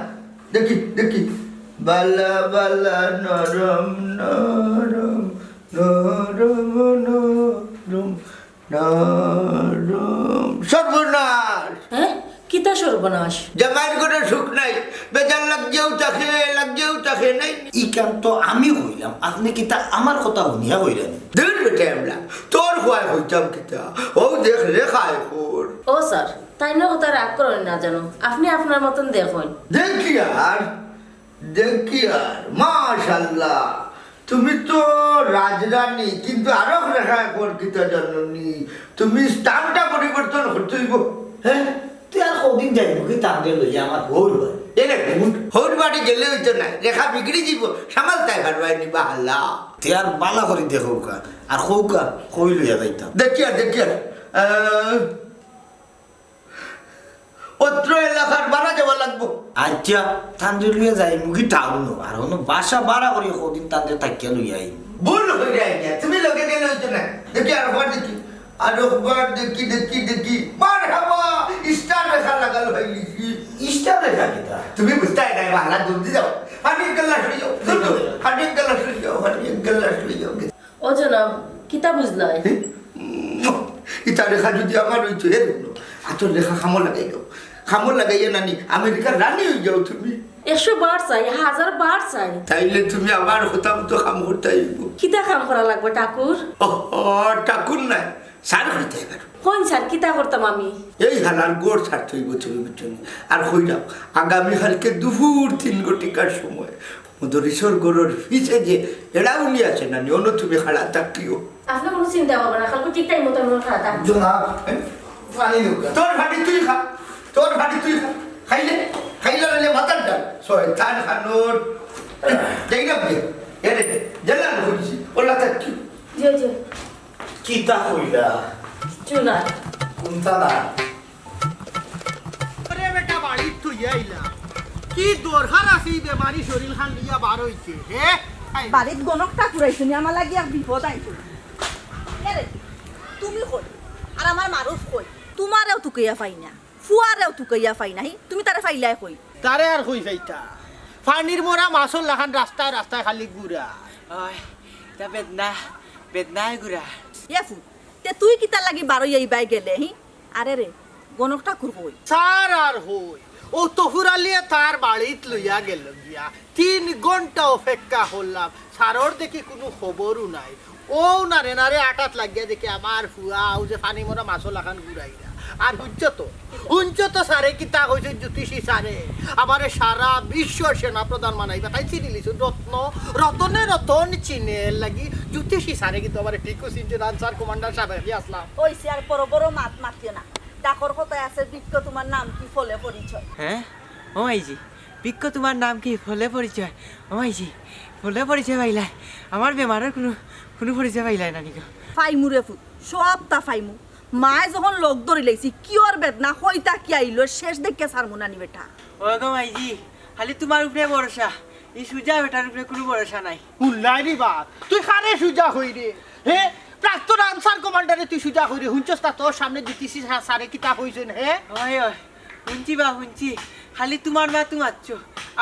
দেখি, দেখি। বালা, বালা, নরম, নরম, নরম, নরম। নরম। সর্বনাশ! হ্যাঁ? কিতা সর্বনাশ? জামাইর ঘরো সুখ নাই, বেজার লাগিয়াউ থাকে, লাগিয়াউ থাকে, নাই? ইখান তো আমি কইলাম, আপনে কিতা আমার কথা হুনিয়া কইরা নি? দূর বেটা আমলা, তোর কওয়ায় কইতাম কিতা? অউ দেখ লেখা এখন। ও স্যার, তাইনর কথা রাগ করইন না জানো, আপনে আপনার মতন দেখইন। দেখি আর দেখি আর, মাশাআল্লাহ, তুমি তো রাজরানী, কিন্তু আরক রেখা এখন কিতা জানো নি? তুমি স্থানটা পরিবর্তন করতে অইবো। হ্যাঁ? তে আর কদিন যাইমু কি তানরে লইয়া আমার হউর বাড়ি? এরে, হউর বাড়ি গেলে অইতো না, রেখা বিগড়ি যিবো, সামালতায় পারবায় নি বা হালা। তে আর বালা করি দেখউক্কা, আর কউক্কা, কই লইয়া যাইতাম? দেখি আর, দেখি আর, আহ, অত্র এলাকার ভাড়া দেওয়া লাগবো। আচ্ছা, তানরে লইয়া যাইমু গি টাউনো, আর অনো বাসা ভাড়া করি কদিন তানরে থাকিয়া লইয়া আইমু। ভুল অইরা গিয়া, তুমি লগে গেলে অইতো না। দেখি আরোবার দেখি, আরোবার দেখি, দেখি, দেখি। মারহাবা, স্টার রেখা লাগাল অইলিছি। স্টার রেখা কিতা? তুমি বুঝতায় নায়, বালা জলদি যাও। পানি এক গ্লাস লইয়া যাও, জলদি, পানি এক গ্লাস লইয়া যাও, পানি এক গ্লাস লইয়া যাও। ও জনাব, কিতা বুঝলায়? হে? উম, ইতা লেখা যদি আমার অইতো, হে দেখো, আতর লেখা কামো লাগাই দেও। কামো লাগাইয়া নানি, আমেরিকার রানী অই যাও তুমি। একশো বার চাই, হাজার বার চাই। তাইলে তুমি আমার কথা মতো কাম করতে অইবো। কিতা কাম করা লাগবো ঠাকুর? ও, ও, ঠাকুর নায়, স্যার কইতে পারো। কোন স্যার, কিতা করতাম আমি? এই হালার ঘর ছাড়তে অইবো তুমি, বুঝছো নি? আর কইরাম, আগামী কালকে দুপুর তিন ঘটিকার সময় মদরিসর ঘরর পিছে যে এড়াউনি আছে নানি, অনো তুমি খাড়া থাকিও। আপনে কুনু চিন্তা করবা না, কালকে ঠিক টাইম মতো আমি খাড়া থাকমু। জনাব, পানি দেউক্কা। তোর পানি তুই খা, তোর পানি তুই খা। খাইলে, খাইলে নাইলে মাথার ডাল। শয়তান খানোর। যাই না বে, এরে, জেলা না কইছি, ওলা থাকিও। জি, জি। কিতা কইলা? কিচ্ছু না। কুনতা না? আরে বেটা, বাড়িত থইয়া আইলা। কি দরকার আছে ই বেমারি শরীর খান লইয়া বার অইতে, হে? বাড়িত গণক ঠাকুর আইছে নি, আমার লাগি এক বিপদ আইছে। এরে, তুমি কই? আর আমার মারুফ কই? তুমারেও তুকাইয়া পাই না, ফুয়ারেও তুকাইয়া পাই না, হি? তুমি তারে পাইলায় কই? তারে আর কই পাইতা? পানির মরা মাছর লাখান রাস্তায় রাস্তায় খালি ঘুরা। ওই, তা বেদনা, বেদনায় ঘুরা। এ ফুত, তে তুই কিতার লাগি বারইয়া ইবায় গেলে, হি? আরে রে, গণক ঠাকুর কই? স্যার আর কই, অউ তফুর আলিয়ে তার বাড়িত লইয়া গেল গিয়া। তিন ঘন্টা অপেক্ষা করলাম, স্যারর দেখি কুনু খবরও নাই। অউ নাড়ে নাড়ে আটাত লাগিয়া দেখি আমার ফুয়া, অউ যে পানি মরা মাছর লাখান ঘুরাইরা। আর হুনছো তো, হুনছো তো স্যারে কিতা কইছে, জ্যোতিষী স্যারে আমারে সারা বিশ্বর সেনাপ্রধান বানাইবা। তাইন চিনিলিছইন রত্ন, রতনে রতন চিনে, এরলাগি জ্যোতিষী স্যারে কিন্তু আমারে ঠিকউ চিনছইন, আনসার কমান্ডার সাহেব, আমি আছলাম। অইছে, আর বড় বড় মাত মাতিও না। ডাকর কথায় আছে, বৃক্ষ তোমার নাম কি, ফলে পরিচয়। হ্যাঁ? ও মাইজি, বৃক্ষ তোমার নাম কি, ফলে পরিচয়। ও মাইজি, ফলে পরিচয় পাইলায়। আমার বেমারর কুনু, কুনু পরিচয় পাইলায় না নি গো? পাইমু রে ফুত, সবতা পাইমু। মায় যখন লগ ধরিলাইছে, কিওর বেদনা, কই থাকি আইলো, শেষ দেখিয়া ছাড়মু না নি বেটা। ও গো মাইজি, খালি তুমার উপরে ভরসা, ই সুজা বেটার উপরে কুনু ভরসা নাই। হুনলায় নি বাপ, তুই কারে সুজা কইরে? হে, প্রাক্তন আনসার কমান্ডারে তুই সুজা কইরে? হুনছস না তোর সামনে জ্যোতিষী স্যারে কিতা কইছইন, হে? অয়, অয়, হুনছি বা হুনছি, খালি তুমার মাতউ মাতছো,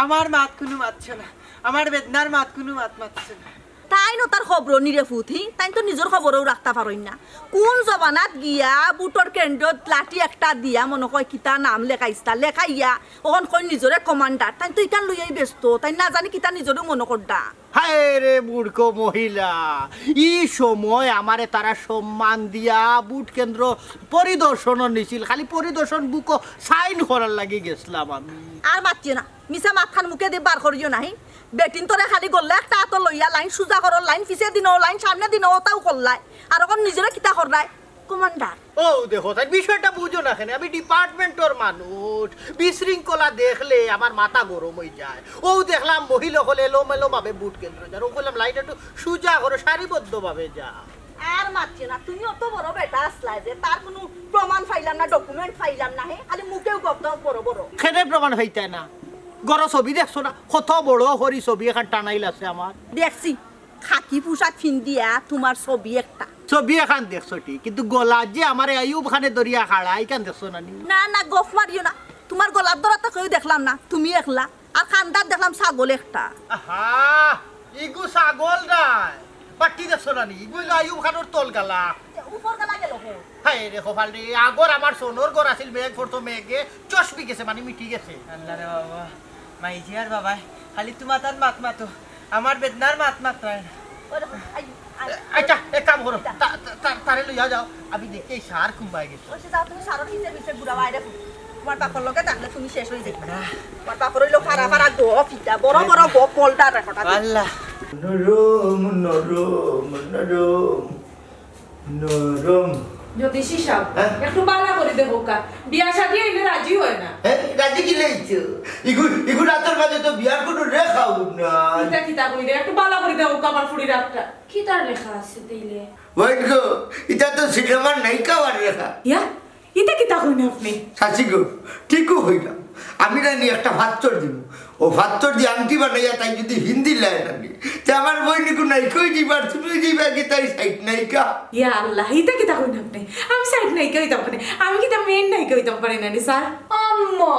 আমার মাত কুনু মাতছো না, আমার বেদনার মাত কুনু মাত মাতছো না। তাইন অতার খবরও নি রে ফুত, হি? তাইন তো নিজর খবরও রাখতা পারইন না। কুন জমানাত গিয়া বুটর কেন্দ্রত লাঠি একটা দিয়া মনো কয় কিতা নাম লেখাইছতা, লেখাইয়া অখন কইন নিজরে কমান্ডার। তাইন তো ইখান লইয়াউ ব্যস্ত, তাইন না জানি কিতা নিজরেউ মনো কররা। হায় রে মূর্খ মহিলা, ই সময় আমারে তারা সম্মান দিয়া বুট কেন্দ্র পরিদর্শনও নিছিল, খালি পরিদর্শন বুকও সাইন করার লাগি গেছলাম আমি। আর মাতিও না, মিছা মাতখান মুখেদি বার করিও না, হি? বেটিন তোরে খালি গল্লা একটা আতো লইয়া লাইন সুজা করো, লাইন পিছে দিনো, লাইন সামনে দিনো, ওটাও করলায়। আর অখন নিজরে কিতা কররায়? কমান্ডার। ও দেখো, তাই বিষয়টা বুঝো না কেনে? আমি ডিপার্টমেন্টর মানুষ, বিশৃঙ্খলা দেখলে আমার মাথা গরম অই যায়। ও দেখলাম মহিলা অকল এলোমেলো ভাবে ভোট কেন্দ্র যার, ও কইলাম লাইন একটু সুজা করো, সারিবদ্ধভাবে যা। আর মাতছে না, তুমি অত বড় বেটা আসলায় যে তার কুনু প্রমাণ পাইলাম না, ডকুমেন্ট পাইলাম না, হে খালি মুখেউ গপ দাও বড় বড়। কেনে প্রমাণ পাইতায় না? ঘরো ছবি দেখছো না? কত বড় করি ছবি এখান টানাইল আছে আমার। দেখছি, খাকি পোশাক ফিন্দিয়া তুমার ছবি একটা। ছবি এখান দেখছো ঠিক, কিন্তু গলাত যে আমারে আইয়ুব খানে ধরিয়া খাড়া, ইখান দেখছো না নি? না, না, গফ মারিও না। তুমার গলাত ধরা তো কেউ দেখলাম না, তুমি একলা। আর কান্দাত দেখলাম ছাগল একটা। আহা, ইগু ছাগল নায়। পাটি দেখছো না নি? ইগু অইলো আইয়ুব খানর তল গালা। উপর গালা গেল কই? হায় রে কপাল রে, আগর আমার সোনর ঘর আছিল, মেঘ পড়তো মেঘে, চশমি গেছে, মানে মিটি গেছে। আল্লাহ রে বাবা, মাইজি আর বাবায় খালি তুমার তান মাত মাতো, আমার বেদনার মাত মাতরায় না। ওই দেখো, আই, আই। আচ্ছা, এক কাম করো, তা-, তা-, তা-, তারে লইয়া যাও, আমি দেখি এই সার ঘুমাই গেছে। ওই সে যাও, তুমি সারর পিছে পিছে ঘুরাও, আইরে। তুমার বাপর লগে থাকলে তুমি শেষ অই যাইবে। না। তুমার বাপর অইলো ফারা ফারা গপ, ইটা বড় বড় গপ, মলদার রেকর্ড আছে। আল্লাহ। নরম, নরম, নরম, নরম। জ্যোতিষী সাব, হ্যাঁ? একটু বালা করি দেখউক্কা। বিয়া শাদি অইলে রাজি অয় না। হ্যাঁ, রাজি কিলা অইতো? ইগু, ইগু রাতর মাঝে তো বিয়ার কুনু রেখা নাই। ইতা কিতা কইরে? একটু বালা করি দেখউক্কা আমার ফুড়ির আতটা। কিতার রেখা আছে তাইলে? ওই গো, ইতা তো সিনেমার নায়িকা অওয়ার রেখা। ইয়া? ইতা কিতা কইন আপনে? চাচি গো, ঠিকউ কইলাম। আমি নানি একটা ফাত্তর দিমু। ও ফাত্তর দি আংটি বানাইয়া তাই যুদি ফিন্দিলায় নানি, তে আমার বইন ইগু নায়িকা অই যাইবা, তুমিও যাইবা গি তাইর সাইড নায়িকা। ইয়া আল্লাহ, ইতা কিতা কইন আপনে? আমি সাইড নায়িকা অইতাম কেনে? আমি কিতা মেইন নায়িকা অইতাম পারি নানি, স্যার? আম্মা,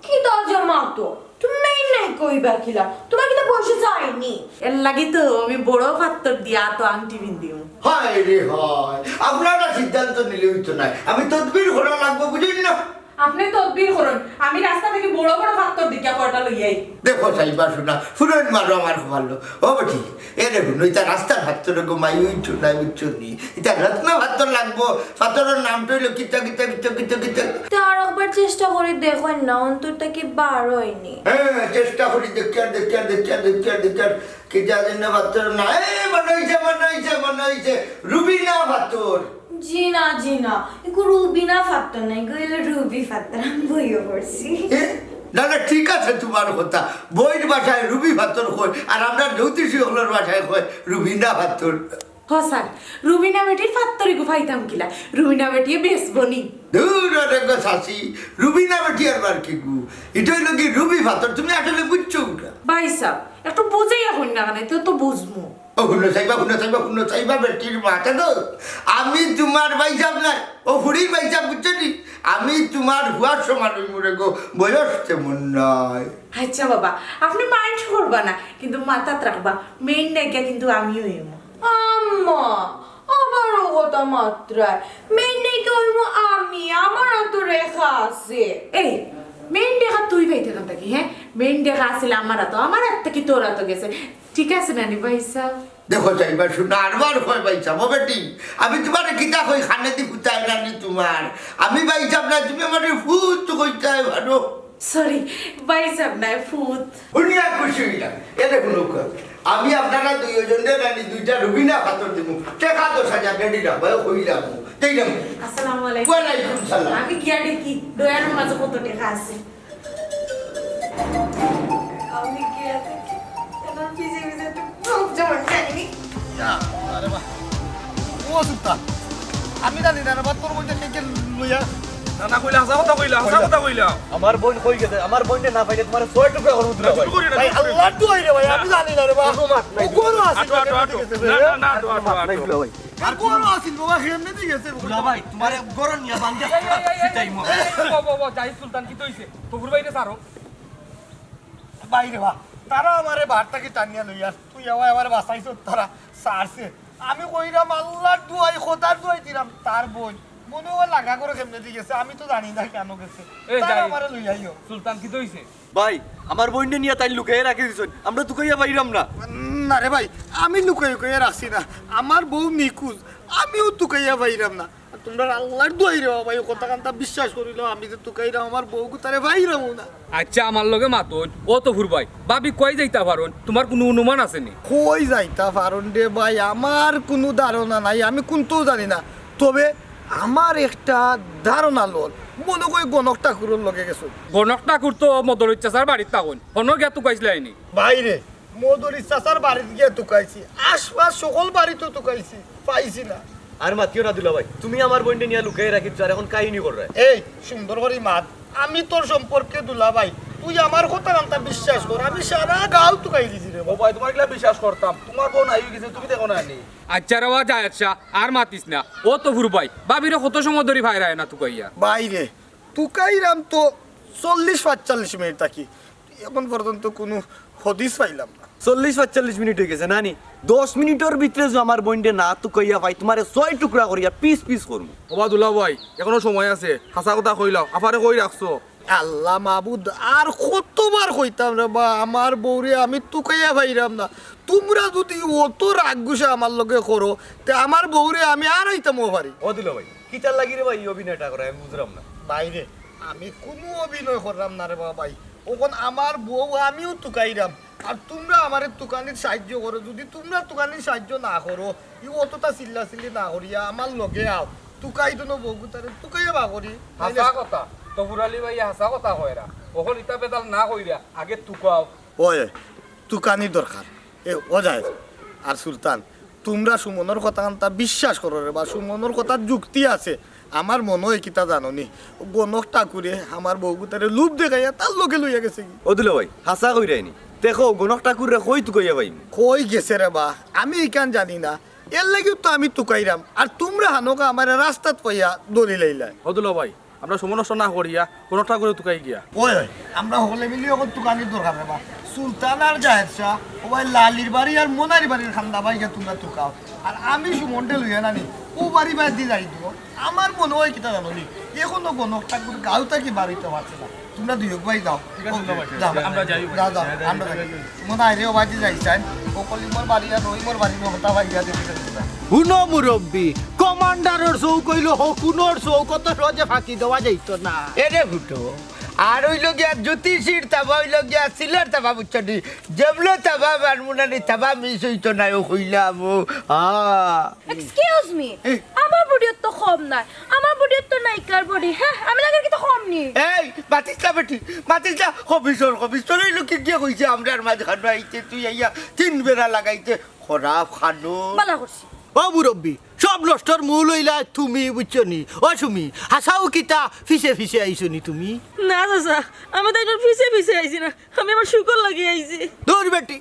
কিতা যে মাতো? তুমি মেইন নায়িকা অইবা কিলা? তুমার কিতা বয়স যায়নি? এরলাগি তো আমি বড় ফাত্তর দিয়া তো আংটি ফিন্দিমু। হায় রে হায়, আপনারা সিদ্ধান্ত নিলে অইতো নায়, আমি তদবির করা লাগবো, বুঝইন না? আপনে তদবির করইন, আমি রাস্তা থাকি বড় বড় ফাত্তর দেখিয়া কয়টা লইয়া আই। দেখো চাইবা হুনা, ফুরইন মারো আমার কপালো। ও বেটি, এরে হুনো, ইতা রাস্তার ফাত্তর গো মাই, অইতো নায়, বুঝছো নি? ইতা রত্ন ফাত্তর লাগবো, ফাত্তরর নামটা অইলো কিতা, কিতা, কিতা, কিতা, কিতা। তে আর একবার চেষ্টা করি দেখইন না, অন্তর থাকি বার অয়নি। হ্যাঁ, চেষ্টা করি দেখিয়ার, দেখিয়ার, দেখিয়ার, দেখিয়ার, দেখিয়ার, কিতা যেন ফাত্তর না। এই, মনো অইছে, মনো অইছে, মনো অইছে, রুবিনা ফাত্তর। জি না, জি না, ইগু রুবিনা ফাত্তর না, ইগু অইলো রুবি ফাত্তর, আমি বইও পড়ছি। এ? না, না, ঠিক আছে তুমার কথা। বইর ভাষায় রুবি ফাত্তর কয়, আর আমরা জ্যোতিষী অকলর ভাষায় কয় রুবিনা ফাত্তর। হ স্যার, রুবিনা বেটির ফাত্তর ইগু পাইতাম কিলা? রুবিনা বেটিয়ে বেচবো নি? দূর অরে গো চাচি, রুবিনা বেটি আরবার কিগু? ইটা অইলো গি রুবি ফাত্তর, তুমি আসলে বুঝছো না। ভাই সাব, একটু বুঝাইয়া কইন না কেনে, তে তো বুঝমু। ও হুনো চাইবা, হুনো চাইবা, হুনো চাইবা, বেটির মাত গো। আমি তুমার ভাইসাব নায়, ও ফুড়ির ভাইসাব, বুঝছো নি? আমি তুমার ফুয়ার সমান অইমু রে গো, বয়স তেমন নায়। আচ্ছা বাবা, আপনে মাইন্ড করবা না, কিন্তু মাথাত রাখবা, মেইন নায়িকা কিন্তু আমি অইমু। আম্মা, আবার ও কথা মাতরায়। মেইন নায়িকা অইমু আমি, আমার আতো রেখা আছে। এই, মেইন রেখা তুই পাইতে কান থাকি, হ্যাঁ? মেইন রেখা আছিল আমার আতো, আমার আত থাকি তোর আতো গেছে। ঠিক আছে নানি ভাইসাব? দেখো চাইবা হুনা, আরবার কয় ভাইসাব, ও বেটি, আমি তুমারে কিতা কই, কানেদি ফুটাই নানি তুমার। আমি ভাইসাব না, তুমি আমারে ফুত কইতায় পারো। সরি, ভাইসাব নায়, ফুত। হুনিয়া খুশি অইলাম। এরে হুনো, আমি আপনারা দুইওজনরে নানি দুইটা রুবিনা ফাত্তর দিমু। টেকা দশ হাজার রেডি রাখবা, কইলাম। দেইলাম। আসসালামু আলাইকুম। ওয়ালাইকুম সালাম। আমি গিয়া দেখি, ডয়ারর মাঝে কত টেকা আছে। আমি গিয়া দেখি, এবার ভিজে ভিজে একটু খুব জমা যায়নি। ইয়া, আরে বাহ। ও সুলতান, আমি জানি না রে বা, তোর মধ্যে কে কে লইয়া। না, না, কইলা, হাছা কথা কইলা, হাছা কথা কইলা। আমার বইন কই গেছে? আমার বইনরে না পাইলে তুমারে ছয় টুকরা করমু দুলাভাই। ভাই, আল্লাহর দোয়াই রে ভাই, আমি জানি না রে বা। কোনো মাত নাই। ও কোনো আছে আটো, আটো, আটো। না, না, না, আটো, আটো, আটো। আর কোনো আছিল বাবা, কেমনে দি গেছে? দুলাভাই, তুমারে গরম নিয়া বান্ধে এই, এই, এই, এই, ফিটাইমু। এই, এই, বাবা, বাবা, জাহিদ সুলতান, কিতা অইছে? তবুর বাইরে সারো। বাইরে বা, তারা আমারে বাড়ি থাকি টানিয়া লইয়া, তুই আমারে, আমারে বাঁচাইছস, তারা সারছে। আমি কইরাম, আল্লাহর দোয়াই, খোদার দোয়াই দিরাম, তার বইন। মনে অয় লাগা করে কেমনে দি গেছে, আমি তো জানি না কেনে গেছে। এ, তারা যাই। আমারে লইয়া আইও। সুলতান, কিতা অইছে? ভাই, আমার বইনরে নিয়া তাইন লুকাইয়া রাখি দিছইন, আমরা তুকাইয়া পাইরাম না। না রে ভাই, আমি লুকাই উকাইয়া রাখছি না, আমার বউ নিখোঁজ, আমিও তুকাইয়া পাইরাম না। আর তুমরার আল্লার দোয়াই রে বাবা, এই কথা কান্তা বিশ্বাস করিলাও, আমি যে তুকাইরাম আমার বউ গুতারে পাইরামউ না। আইচ্ছা, আমার লগে মাতইন, ও তফুর ভাই, ভাবি কই যাইতা পারইন, তুমার কুনু অনুমান আছে নি? কই যাইতা পারইন রে ভাই, আমার কুনু ধারণা নাই, আমি কুন্তাউ জানি না। তবে আমার একটা ধারণা লন, মনো কয় গণক ঠাকুরর লগে গেছইন। গণক ঠাকুর তো মদরিছ চাচার বাড়িত থাকইন, হনো গিয়া তুকাইছলায় নি? ভাইরে, মদরিছ চাচার বাড়িত গিয়া তুকাইছি, আশপাশ সকল বাড়িত তুকাইছি, পাইছি না। আর মাতিও না দুলাভাই, তুমি আমার বইনরে নিয়া লুকাইয়া রাখিছো, আর এখন কাহিনী কররায়। এই, সুন্দর করি মাত, আমি তোর সম্পর্কে দুলাভাই, তুই আমার কথা কান্তা বিশ্বাস কর, আমি সারা গাঁও তুকাই দিছি রে। ও ভাই, তুমার ইলা বিশ্বাস করতাম, তুমার বউ নাই অইগেছে, তুমি দেখো না নি। আইচ্ছা রে বা জায়েদ শাহ, আর মাতিস না। ও তফুর ভাই, ভাবিরে কত সময় ধরি পাইরায় না তুকাইয়া? ভাইরে, তুকাইরাম তো চল্লিশ পাঁচচল্লিশ মিনিট থাকি, এখন পর্যন্ত কুনু হদিস পাইলাম না। চল্লিশ পাঁচচল্লিশ মিনিট অইগেছে না নি? দশ মিনিটর ভিতরে যে আমার বইনরে না তুকাইয়া পাই, তুমারে ছয় টুকরা করিয়া পিস পিস করমু। ও বা দুলাভাই, এখনো সময় আছে, হাছা কথা কইলাও, আফারে কই রাখছো? আল্লা মাবুদ, আর কতবার কইতাম রে বা, আমার বউরে আমি তুকাইয়া পাইরাম না। তুমরা যুদি অত রাগ গুসা আমার লগে করো, তে আমার বউরে আমি আরাইতামও পারি। ও দুলাভাই, কিতার লাগি রে ভাই ই অভিনয়টা কররায়, আমি বুঝরাম না। ভাইরে, আমি কুনু অভিনয় কররাম না রে বা ভাই। অখন আমার বউ আমিউ তুকাইরাম, আর তুমরা আমারে তুকানিত সাইয্য করো। যুদি তুমরা তুকানিত সাইয্য না করো, ই অততা চিল্লাচিল্লি না করিয়া আমার লগে আও, তুকাই দুনো বউ গুতারে তুকাইয়া বার করি। হাছা কথা, তফুর আলী ভাই হাছা কথা কয়রা। অখন ইতা বেতাল না কইরা আগে তুকাও। ওই, তুকানির দরকার। এ, ও জায়েদ আর সুলতান, তুমরা সুমনর কথা কান্তা বিশ্বাস করো রে বা, সুমনর কথাত যুক্তি আছে। আমার মনো অয় কিতা জানো নি, গণক ঠাকুরে আমার বউ গুতারে লোভ দেখাইয়া তার লগে লইয়া গেছেগি। ও দুলাভাই, হাছা কইরায় নি? দেখো, গণক ঠাকুররে কই তুকাইয়া পাইমু? কই গেছে রে বা, আমি ইখান জানি না, এরলাগিউ তো আমি তুকাইরাম। আর তুমরা হানোকা আমারে রাস্তাত পাইয়া ধরিলাইলায়। ও দুলাভাই, আমরা সময় নষ্ট না করিয়া গণক ঠাকুররে তুকাই গিয়া। ওই, ওই, আমরা হকলে মিলি অখন তুকানির দরকার রে বা। সুলতান আর জায়েদ শাহ, ও ভাই লালির বাড়ি আর মনারি বাড়ির কান্দা বায় গিয়া তুমরা তুকাও। আর আমি সুমনরে লইয়া নানি, অউ বাড়ি বায়দি যাই দিও। আমার মনো অয় কিতা জানো নি, এখনো গণক ঠাকুর গাঁও থাকি বার অইতা পারছে না। তুমরা দুইও ভাই যাও। ঠিক আছে, যাও। যাও, আমরা যাই। যাও, যাও, আমরা যাই। মনে অয় রে, ও বাড়ি যাইছইন। ও কলিমর বাড়ি আর রহিমর বাড়ি, ও কথা ভাই গিয়া দেখি যাই তোমরা। হুনো মুরব্বি, কমান্ডারর চউখ অইলো হকুনর চউখ, অত সহজে ফাঁকি দেওয়া যাইতো না। এরে ফুটো, আর অইলো গিয়া জ্যোতিষীর তাবা, অইলো গিয়া সিলের তাবা, বুঝছো নি? যেবলা তাবা মারমু না নি, তাবা মিস অইতো নায়, অউ কইলাম, ও, আ। Excuse me, আমার বডির তো কম নায়, আমার বডির তো নায়িকার বডি। হ্যাঁ, আমি লাগার কিতা কম নি? এই, মাতিস না বেটি, মাতিস না, কবিশর, কবিশর, এই লোকে গিয়া কইছে, আমরার মাঝখানো আইতে, তুই আইয়া তিন বেড়া লাগাইতে, খরাপ খানো। বালা করছি। ও মুরব্বি, সব নষ্টর মূল অইলা তুমি, বুঝছো নি? ও সুমি, হাছাউ কিতা ফিছে ফিছে আইছো নি তুমি? না চাচা, আমি তাইনর ফিছে ফিছে আইছি না, আমি আমার সুখর লাগি আইছি। দূর বেটি,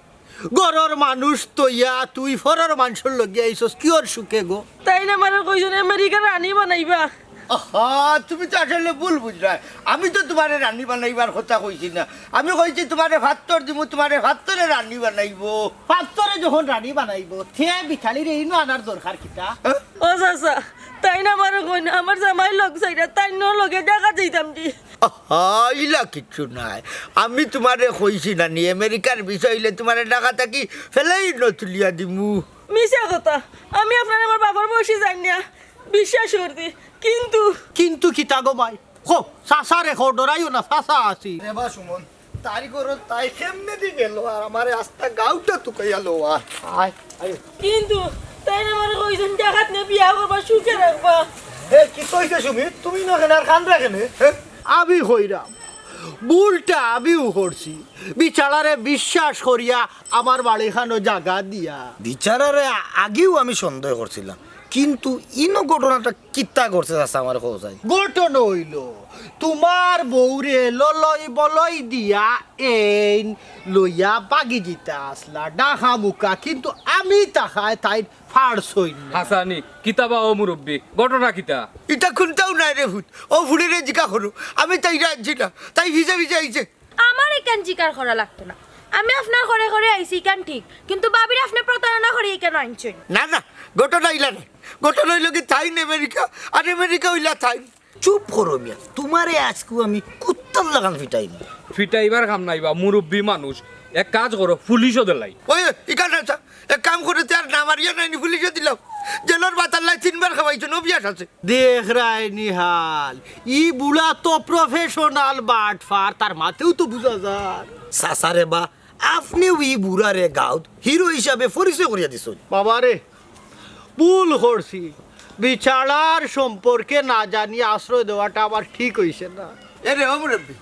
ঘরর মানুষ থইয়া তুই ফরর মানষর লগে আইছস, কিওর সুখে গো? তাইন আমারে কইছইন আমেরিকার রানী বানাইবা। আহা, তুমি তো আসলে ভুল বুঝরায়। আমি তো তুমারে রানী বানাইবার কথা কইছি না, আমি কইছি তুমারে ফাত্তর দিমু, তুমারে ফাত্তরে রানী বানাইবো। ফাত্তরে যখন রানী বানাইবো, তে ভিখারিরে ইনো আনার দরকার কিতা? হ্যাঁ? ও চাচা, তাইন আমারে কইন, আমার জামাইর লগ ছাইড়া তাইনর লগে ঢাকাত যাইতাম নি। আহা, ইলা কিচ্ছু নায়। আমি তুমারে কইছি না নি, আমেরিকার বিষয় অইলে তুমারে ঢাকা থাকি ফেলাই ন তুলিয়া দিমু। মিছা কথা, আমি আপনারে আমার বাপর বয়সী জানি না, বিশ্বাস করছি, কিন্তু কিন্তু কিতা গো মাই? কও, চাচারে কও, ডরাইও না, চাচা আছি। রে বা সুমন, তারি ঘরো তাই কেমনেদি গেলো আর আমারে আস্তা গাউটা তুকাইয়া লওয়া। আয়, আয়। কিন্তু তাইন আমারে কইছইন ঢাকাত নিয়া বিয়া করবা, সুখে রাখবা। এ, কিতা অইছে সুমি? তুমি না কেনে আর কান্দরায় কেনে? হ্যাঁ? আমি কইরাম, ভুলটা আমিউ করছি। বিচারারে বিশ্বাস করিয়া আমার বাড়িখানো জাগা দিয়া। বিচারারে আ-, আগেউ আমি সন্দেহ করছিলাম, কিন্তু ইনো ঘটনাটা কিতা ঘটছে চাচা, আমারে কও চাই। ঘটনা অইলো, তুমার বউরে ললই বলই দিয়া এইন লইয়া বাগি যিতা আছলা ঢাকা মুখা, কিন্তু আমি থাকায় তাইন পারছইন না। হাছানি, কিতা বা ও মুরব্বি, ঘটনা কিতা? ইতা কুন্তাউ নায় রে ফুত, অউ ফুড়িরে জিকা করো, আমি তাইরে আনছি না, তাই ফিছে ফিছে আইছে। আমার ইখান জিকার করা লাগতো না, আমি আপনার ঘরে ঘরে আইছি, ইখান ঠিক, কিন্তু ভাবিরে আপনে প্রতারণা করি ইখান আনছইন। না, না, ঘটনা ইলা নায়। ঘটনা অইলো কি, তাইন আমেরিকা, আর আমেরিকা অইলা তাইন। চুপ করো মিয়া, তুমারে আইজকু আমি কুত্তার লাখান ফিটাইমু। ফিটাইবার কাম নাই বা, মুরব্বি মানুষ, এক কাজ করো, পুলিশো দেলাই। ওই, ইখান আছে, এক কাম করো, তে আর না মারিয়া নায় নি, পুলিশো দিলাও। জেলর ভাত আল্লায় তিনবার খাওয়া পাইছো, অভ্যাস আছে। দেখরায় নিহাল, ই বুড়া তো প্রফেশনাল বাটফার, তার মাতেউ তো বুঝা যার। চাচা রে বা, আপনেউ ই বুড়ারে গাউত হিরো হিসাবে পরিচয় করিয়া দিছইন। বাবারে, ভুল করছি। বিচারার সম্পর্কে না জানিয়া আশ্রয় দেওয়াটা আমার ঠিক অইছে না। এরে ও মুরব্বি,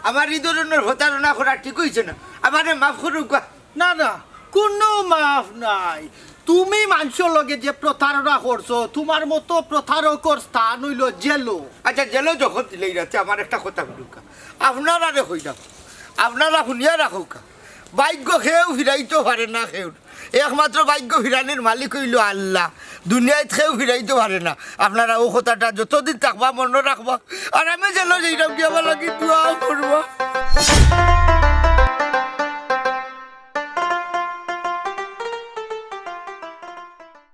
আমার ই ধরনর প্রতারণা করা ঠিক অইছে না, আমারে মাফ করউক্কা। না, না, কুনু মাফ নাই। তুমি মানষর লগে যে প্রতারণা করছো, তুমার মতো প্রতারকর স্থান অইলো জেলো। আচ্ছা, জেলো যখন দিলাইরা, তে আমার একটা কথা হুনউক্কা, আপনারারে কইরাম, আপনারা হুনিয়া রাখউক্কা, ভাইগ্য কেউ ফিরাইতো পারে না কেউর, একমাত্র ভাইগ্য ফিরানির মালিক অইলো আল্লা, দুনিয়াইত কেউ ফিরাইতো পারে না। আপনারা অউ কথাটা যতদিন থাকবা মনো রাখবা, আর আমি জেলো যাইরাম গিয়া আমার লাগি দোয়া করবা।